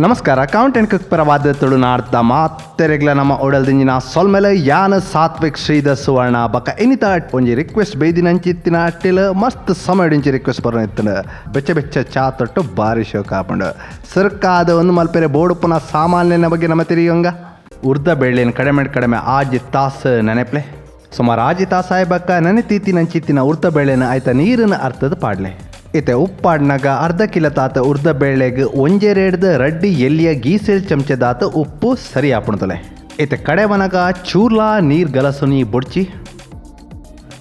ನಮಸ್ಕಾರ, ಕೌಂಟ್ ಅಂಡ್ ಕುಕ್ ಪರವಾದ ತುಳುನಾಡ್ದ ಮಾತೆರೆಗ್ಲ ನಮ್ಮ ಒಡಲ್ದಿಂಜಿನ ಸೊಲ್ಮೆಲೆ. ಯಾನ್ ಸಾತ್ವಿಕ್ ಶ್ರೀಧರ್ ಸುವರ್ಣ. ಬಕ ಇನಿತ ಒಂಜಿ ರಿಕ್ವೆಸ್ಟ್ ಬೈದಿನಂಚಿತ್ತಿನ ಅಟ್ಟಿಲ್ ಮಸ್ತ್ ಸಮಯಡಿಂಚಿ ರಿಕ್ವೆಸ್ಟ್ ಬರೋಣ ಇತ್ತಂಡು. ಬೆಚ್ಚ ಬೆಚ್ಚ ಚಾ ತೊಟ್ಟು ಬಾರಿ ಶೋಕ ಆಪುಂಡು. ಸರ್ಕಾದ ಒಂದು ಮಲ್ಪೆರೆ ಬೋಡುಪುನ ಸಾಮಾನ್ಯನ ಬಗ್ಗೆ ನಮ್ಮ ತಿರಿಯೊಂಗ. ಉರ್ದ ಬೇಳೆನ್ ಕಡಿಮೆ ಕಡಿಮೆ 6 ತಾಸು ನೆನೆಪ್ಲೆ. ಸುಮಾರು 6 ತಾಸು ಆಯ್ಬಕ್ಕ ನೆನೆ ತೀತಿನಂಚಿತ್ತಿನ ಉರ್ದ ಬೇಳೆನ ಆಯ್ತ ನೀರನ್ನು ಅರ್ಥದ ಪಾಡ್ಲೆ. ಇತ್ತೆ ಉಪ್ಪಾಡ್ನಾಗ ಅರ್ಧ ಕಿಲೋ ತಾತ ಉರ್ದ ಬೇಳೆಗ್ ಒಂಜೆ ರೇಡ್ದ ರಡ್ಡಿ ಎಲ್ಲಿಯ ಗೀಸೆಲ್ ಚಮಚದಾತ ಉಪ್ಪು ಸರಿ ಆಪುಣತಲೆ. ಇತ್ತೆ ಕಡೆವನಗ ಚೂರ್ಲಾ ನೀರ್ ಗಲಸುನಿ ಬೊಡ್ಚಿ.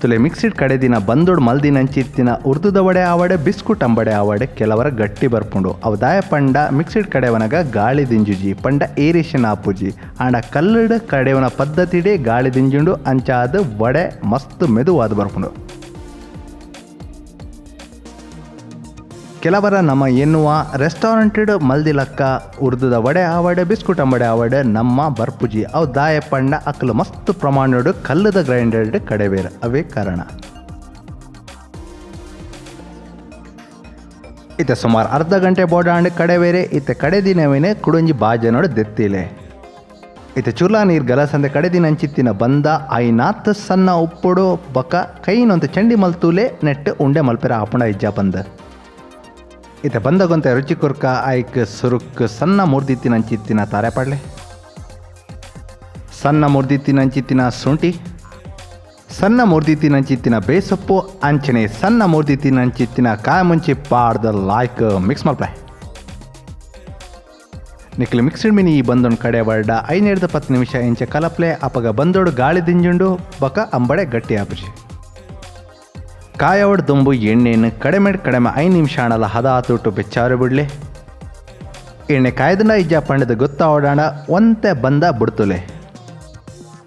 ತುಲೆ ಮಿಕ್ಸಿಡ್ ಕಡೆ ದಿನ ಬಂದೋಡ್ ಮಲ್ದಿನಂಚಿತ್ತಿನ ಉರ್ದುದ ವಡೆ ಆವಡೆ ಬಿಸ್ಕುಟ್ ಅಂಬಡೆ ಆವಡೆ ಕೆಲವರ ಗಟ್ಟಿ ಬರ್ಪುಂಡು. ಅವು ದಾಯ ಪಂಡ ಮಿಕ್ಸಿಡ್ ಕಡೆವನಗ ಗಾಳಿ ದಿಂಜುಜಿ ಪಂಡ ಏರೇಷನ್ ಆಪುಜಿ. ಆಂಡ ಕಲ್ಲಡ್ ಕಡೆವನ ಪದ್ಧತಿಡೇ ಗಾಳಿ ದಿಂಜುಂಡು, ಅಂಚಾದ ವಡೆ ಮಸ್ತ್ ಮೆದುವಾದ ಬರ್ಪುಂಡು. ಕೆಲವರ ನಮ್ಮ ಎನ್ನುವ ರೆಸ್ಟೋರೆಂಟೆಡ್ ಮಲ್ದಿಲಕ್ಕ ಉರ್ದುದ ವಡೆ ಆವಡೆ ಬಿಸ್ಕುಟ್ ಅಂಬಡೆ ಆವಡೆ ನಮ್ಮ ಬರ್ಪುಜಿ. ಅವು ದಾಯ ಪಂಡ ಅಕ್ಲು ಮಸ್ತ್ ಪ್ರಮಾಣಡ್ ಕಲ್ಲದ ಗ್ರೈಂಡರ್ಡ್ ಕಡೆವೇರ್, ಅವೇ ಕಾರಣ. ಇತ್ತೆ ಸುಮಾರು ಅರ್ಧ ಗಂಟೆ ಬೋಡಾಂಡ್ ಕಡೆವೇರೆ. ಇತ್ತೆ ಕಡೆ ದಿನವೇನೆ ಕುಡೊಂಜಿ ಬಾಜನೋಡು ದೆತ್ತಿಲೆ. ಇತ್ತೆ ಚುರ್ಲಾ ನೀರ್ ಗಲಸಂದೆ ಕಡೆ ದಿನ ಅಂಚಿತ್ತಿನ ಬಂದ ಐನಾತ್ ಸಣ್ಣ ಉಪ್ಪುಡು ಬಕ ಕೈನೊಂತ ಚಂಡಿ ಮಲ್ತೂಲೆ ನೆಟ್ಟು ಉಂಡೆ ಮಲ್ಪೆರ ಆಪುಂಡ ಇಜ್ಜ ಬಂದ. ಇತ್ತೆ ಬಂದಗೊಂತೆ ರುಚಿ ಕುರ್ಕ ಐಕ್ ಸುರುಕ್ ಸಣ್ಣ ಮುರ್ದಿತ್ತಿನ ಅಂಚಿತ್ತಿನ ತಾರೆ ಪಾಡ್ಲೆ, ಸಣ್ಣ ಮುರ್ದಿತ್ತಿನ ಅಂಚಿತ್ತಿನ ಶುಂಠಿ, ಸಣ್ಣ ಮುರ್ದಿತ್ತಿನ ಅಂಚಿತ್ತಿನ ಬೇಸೊಪ್ಪು, ಅಂಚನೆ ಸಣ್ಣ ಮುರ್ದಿತ್ತಿನ ಅಂಚಿತ್ತಿನ ಕಾಯಿ ಮುಂಚಿ ಪಾಡ್ದ ಲಾಯ್ಕ್ ಮಿಕ್ಸ್ ಮಲ್ಪಲೆ. ನಿಕ್ಲು ಮಿಕ್ಸ್ಡ್ ಮಿನಿ ಈ ಬಂದೊಂದು ಕಡೆ ವರ್ಡ 5 10 ನಿಮಿಷ ಇಂಚೆ ಕಲಪ್ಲೆ. ಅಪಗ ಬಂದೋಡು ಗಾಳಿ ದಿಂಜುಂಡು ಬಕ ಅಂಬಡೆ ಗಟ್ಟಿ ಆಪುಜಿ. ಕಾಯವಡ್ ದುಂಬು ಎಣ್ಣೆಯನ್ನು ಕಡಿಮೆ ಕಡಿಮೆ 5 ನಿಮಿಷ ಆಣಲ ಹದ ತುಟ್ಟು ಬೆಚ್ಚಾರು ಬಿಡ್ಲೆ. ಎಣ್ಣೆ ಕಾಯ್ದಂಡ ಇಜ್ಜ ಪಂಡದ ಗೊತ್ತಾವಡಾಣ ಒಂತೆ ಬಂದ ಬುಡ್ತುಲೆ.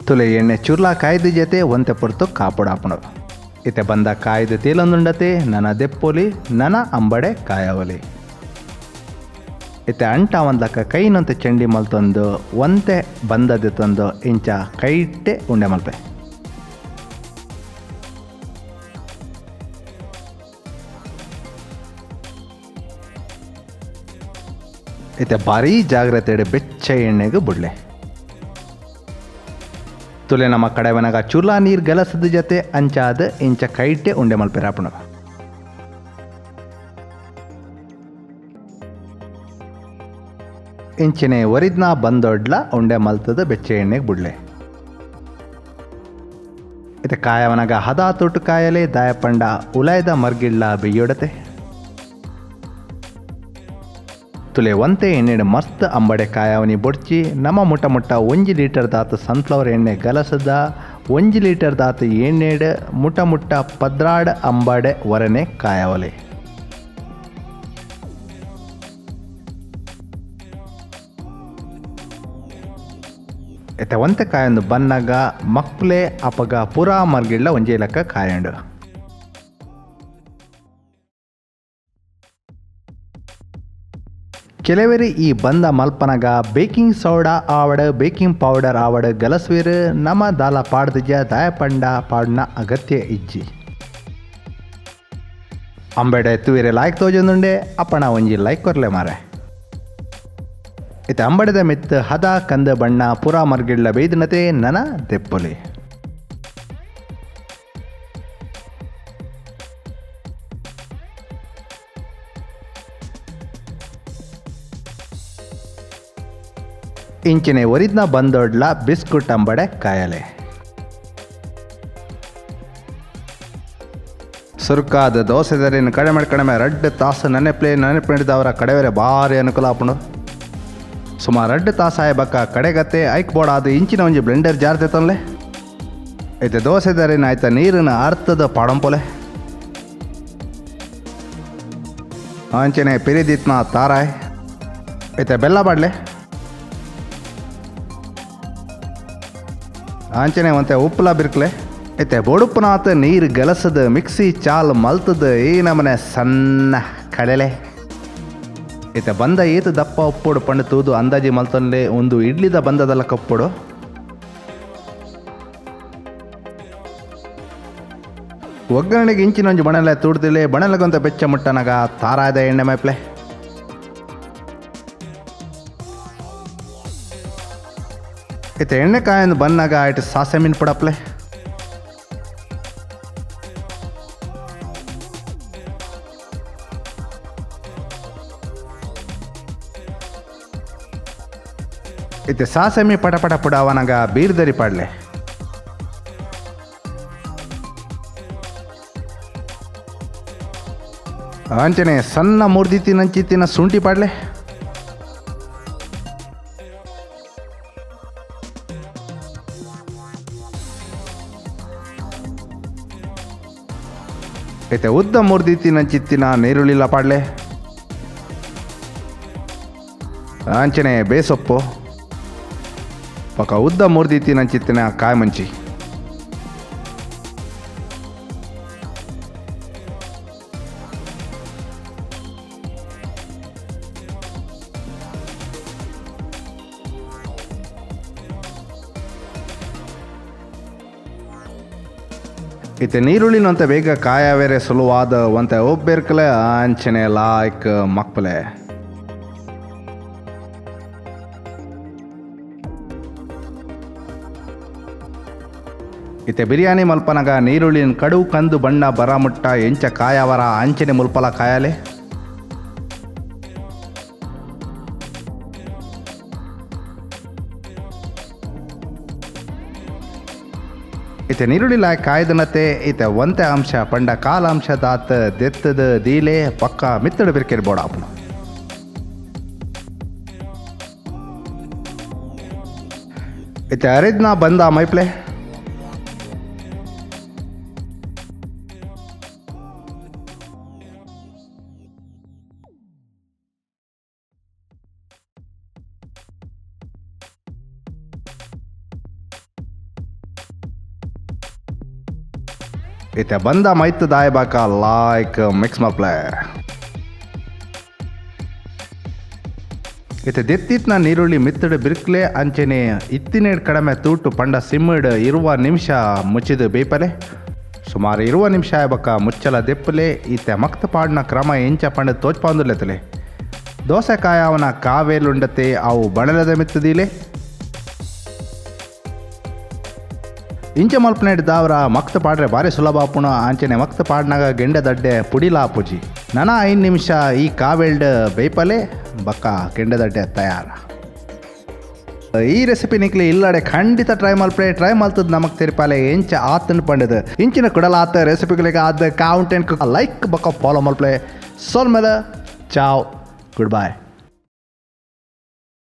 ತುಲೆ ಎಣ್ಣೆ ಚುರ್ಲಾ ಕಾಯ್ದ ಜೊತೆ ಒಂತೆ ಪೊರ್ತು ಕಾಪುಡಾಪುಂಡು. ಇತ್ತೆ ಬಂದ ಕಾಯ್ದು ತೇಲೊಂದುಂಡತೆ ನನ ದೆಪ್ಪೊಲಿ, ನನ ಅಂಬಡೆ ಕಾಯವಲಿ. ಇತ್ತೆ ಅಂಟ ಒಂದ್ಲಕ್ಕ ಕೈನೊಂತೆ ಚಂಡಿ ಮಲ್ತೊಂದು ಒಂತೆ ಬಂದದೆ ತಂದು ಇಂಚ ಕೈಟ್ಟೆ ಉಂಡೆ ಮಲ್ಪೆ. ಇತ್ತೆ ಭಾರೀ ಜಾಗ್ರತೆ ಬೆಚ್ಚ ಎಣ್ಣೆಗೆ ಬುಡ್ಲೆ. ತುಲೆ ನಮ್ಮ ಕಡೆವನಗ ಚುರ್ಲಾ ನೀರು ಗಲಸದ ಜೊತೆ ಅಂಚಾದ ಇಂಚ ಕೈಟ್ಟೆ ಉಂಡೆ ಮಲ್ಪೆರಾಪುಣ. ಇಂಚನೆ ಒರಿದ್ನ ಬಂದೊಡ್ಲ ಉಂಡೆ ಮಲ್ತದ ಬೆಚ್ಚ ಎಣ್ಣೆಗೆ ಬುಡ್ಲೆ. ಇತ್ತೆ ಕಾಯವನಗ ಹದ ತೊಟ್ಟು ಕಾಯಲೆ, ದಾಯಪಂಡ ಉಲಾಯ್ದ ಮರ್ಗಿಳ್ಳ ಬೆಯ್ಯೊಡತೆ. ತುಲೆ ಒಂತೆ ಎಣ್ಣೆಡ್ ಮಸ್ತ್ ಅಂಬಡೆ ಕಾಯವನಿ ಬೊಡ್ಚಿ. ನಮ್ಮ ಮುಟ್ಟ ಮುಟ್ಟ 1 ಲೀಟರ್ ದಾತ ಸನ್ಫ್ಲವರ್ ಎಣ್ಣೆ ಗಲಸದ 1 ಲೀಟರ್ ದಾತ ಎಣ್ಣೆಡ್ ಮುಟ್ಟ ಮುಟ್ಟ 12 ಅಂಬಡೆ ವರನೆ ಕಾಯವಲೆ. ಇತ್ತೆ ಒಂತೆ ಕಾಯೊಂದು ಬನ್ನಗ ಮಕ್ಲೆ ಅಪಗ ಪೂರಾ ಮರ್ಗಿಳ್ಳ ಒಂಜೇ ಲೆಕ್ಕ ಕಾಯಂಡು. ಕೆಲವರು ಈ ಬಂದ ಮಲ್ಪನಗ ಬೇಕಿಂಗ್ ಸೋಡಾ ಆವಡ್ ಬೇಕಿಂಗ್ ಪೌಡರ್ ಆವಡ್ ಗಲಸ್ವೇರು. ನಮ ದಾಲ ಪಾಡ್ದಿಜ, ದಾಯಪಂಡ ಪಾಡ್ನ ಅಗತ್ಯ ಇಜ್ಜಿ. ಅಂಬೆಡೆ ತೂವೆರೆ ಲಾಯ್ಕ್ ತೋಜೊಂದುಂಡೆ, ಅಪ್ಪಣ ಒಂಜಿ ಲೈಕ್ ಕೊರ್ಲೆ ಮಾರೆ. ಇತ್ತೆ ಅಂಬಡೆದ ಮಿತ್ ಹದ ಕಂದ ಬಣ್ಣ ಪೂರಾ ಮರ್ಗಿಳ್ಳ ಬೇಯ್ದನತೆ ನನ ದೆಪ್ಪೊಲಿ. ಇಂಚಿನೆ ಒರಿದ್ನ ಬಂದೊಡ್ಲ ಬಿಸ್ಕುಟ್ ಅಂಬಡೆ ಕಾಯಲೆ. ಸುರ್ಕಾದ ದೋಸೆದರಿನ ಕಡಿಮೆ ಕಡಿಮೆ 2 ತಾಸು ನೆನಪಲೆ ನೆನಪಿಡಿದವರ ಕಡೆವರೆ ಭಾರಿ ಅನುಕೂಲ ಆಪುಂಡು. ಸುಮಾರು 2 ತಾಸು ಆಯ್ ಬಕ್ಕ ಕಡೆಗತ್ತೆ ಐಕ್ ಬೋಡಾದ ಇಂಚಿನ ಒಂಜಿ ಬ್ಲೆಂಡರ್ ಜಾರ್ ತೇತೊನ್ಲೆ. ಇತ್ತೆ ದೋಸೆದರಿನ ಆಯ್ತ ನೀರಿನ ಅರ್ಥದ ಪಾಡಂಪೊಲೆ. ಅಂಚನೆ ಪಿರಿದಿತ್ನ ತಾರಾಯ್ ಇತ್ತೆ ಬೆಲ್ಲ ಬಾಡ್ಲೆ. ಅಂಚನೆ ಒಂತೆ ಉಪ್ಪುಲ ಬಿರ್ಕ್ಲೆ. ಇತ್ತೆ ಬೊಡುಪುನಾತ ನೀರು ಗಲಸದ ಮಿಕ್ಸಿ ಚಾಲ್ ಮಲ್ತದ ಈ ನಮನೆ ಸಣ್ಣ ಕಳೆಲೆ. ಇತ್ತೆ ಬಂದ ಏತು ದಪ್ಪ ಉಪ್ಪುಡು ಪಂಡು ತೂದು ಅಂದಾಜಿ ಮಲ್ತೊನ್ಲೆ. ಒಂದು ಇಡ್ಲಿದ ಬಂದದಲ್ಲ ಕಪ್ಪುಡು. ಒಗ್ಗರಣೆಗೆ ಇಂಚಿನೊಂಜಿ ಬಣಲೆ ತೂಡ್ದಿಲೆ. ಬಣಲೆಗೊಂತ ಬೆಚ್ಚ ಮುಟ್ಟನಗ ತಾರಾದ ಎಣ್ಣೆ ಮೈಪ್ಲೆ. ಇತ್ತೆ ಎಣ್ಣೆ ಕಾಯೊಂದು ಬನ್ನಗ ಐಟ್ ಸಾಸೆ ಮೀನ್ ಪಡಪ್ಲೆ. ಇತ್ತೆ ಸಾಸೆಮಿ ಪಟ ಪಟ ಪುಡಾವನಗ ಬೀರ್ದರಿ ಪಾಡ್ಲೆ. ಅಂಚನೆ ಸಣ್ಣ ಮುರ್ದಿತ್ತಿನಂಚಿತ್ತಿನ ಶುಂಠಿ ಪಾಡ್ಲೆ. ಇತ್ತೆ ಉದ್ದ ಮುರ್ದಿತ್ತಿನಂಚಿತ್ತಿನ ನೀರುಳ್ಳಿಲ ಪಾಡ್ಲೆ. ಅಂಚನೆ ಬೇಸೊಪ್ಪು ಪಕ್ಕ ಉದ್ದ ಮುರ್ದಿತ್ತಿನಂಚಿತ್ತಿನ ಕಾಯಿ ಮುಂಚಿ. ಇತ್ತೆ ನೀರುಳ್ಳಿನಂತ ಬೇಗ ಕಾಯವೇರೆ ಸುಲುವಾದ ಒಂತೆ ಒಬ್ಬೆರ್ಕಲೆ ಅಂಚನೆ ಲಾಯ್ಕ್ ಮಕ್ಪಲೆ. ಇತ್ತೆ ಬಿರಿಯಾನಿ ಮಲ್ಪನಗ ನೀರುಳ್ಳಿನ ಕಡು ಕಂದು ಬಣ್ಣ ಬರಮುಟ್ಟ ಎಂಚ ಕಾಯವರ ಅಂಚನೆ ಮುಲ್ಪಲ ಕಾಯಲೆ. ಇತ್ತೆ ನೀರುಳ್ಳಿ ಲಾಯ್ ಕಾಯ್ದನತೆ ಇತ್ತೆ ಒಂತೆ ಅಂಶ ಪಂಡ ಕಾಲ ಅಂಶ ದಾತ್ ದೆತ್ತದ ದೀಲೆ ಪಕ್ಕ ಮಿತ್ತಡು ಬಿರ್ಕೆರ್ ಬೋಡ ಆಪುಂಡು. ಇತ್ತೆ ಅರಿದ್ನ ಬಂದ ಮೈಪ್ಲೆ. ಇತ್ತೆ ಬಂದ ಮೈತ್ ದಾಯಬಾಕ ಲಾಯ್ಕ್ ಮಿಕ್ಸ್ ಮಲ್ಪ್ಲೆ. ಇತ್ತೆ ದೆತ್ತಿತ್ನ ನೀರುಳ್ಳಿ ಮಿತ್ತಡು ಬಿರ್ಕ್ಲೆ ಅಂಚನೆ ಇತ್ತಿನೇಡ್ ಕಡಮೆ ತೂಟು ಪಂಡ ಸಿಮ್ಮಡ್ 20 ನಿಮಿಷ ಮುಚ್ಚಿದು ಬೇಪಲೆ. ಸುಮಾರು 20 ನಿಮಿಷ ಆಯ್ಬಕ್ಕ ಮುಚ್ಚಲ ದೆಪ್ಪಲೆ. ಇತ್ತೆ ಮಕ್ತ ಪಾಡ್ನ ಕ್ರಮ ಎಂಚ ಪಂಡ ತೋಚ್ಪಾಂದುಲೆತ್ತಲೆ. ದೋಸೆಕಾಯ ಅವನ ಕಾವೇಲುಂಡತೆ ಅವು ಬಣಲದ ಮಿತ್ತದೀಲೆ. ಇಂಚ ಮಲ್ಪನೇಡ್ ದಾವರ ಮಕ್ತ ಪಾಡ್ರೆ ಭಾರಿ ಸುಲಭ ಆಪುಣ. ಅಂಚನೆ ಮಕ್ತ ಪಾಡ್ನಾಗ ಗೆಂಡೆ ದಡ್ಡೆ ಪುಡಿಲ ಆಪುಜಿ. ನನ 5 ನಿಮಿಷ ಈ ಕಾವೇಲ್ಡ್ ಬೇಪಲೆ ಬಕ್ಕ ಗೆಂಡೆ ದಡ್ಡೆ ತಯಾರ. ಈ ರೆಸಿಪಿ ನಿಕ್ಲಿ ಇಲ್ಲಡೆ ಖಂಡಿತ ಟ್ರೈ ಮಲ್ಪಲೆ. ಟ್ರೈ ಮಲ್ತದ ನಮಕ್ ತೆರಿಪಾಲೆ ಎಂಚ ಆತನ ಪಂಡದ ಇಂಚಿನ ಕುಡಲಾತ ರೆಸಿಪಿಗಳಿಗೆ ಆದ ಕೌಂಟೆಂಟ್ ಲೈಕ್ ಬಕ್ಕ ಫಾಲೋ ಮಲ್ಪಲೆ. ಸೋಲ್ಮೇಲೆ ಚಾವ್, ಗುಡ್ ಬಾಯ್.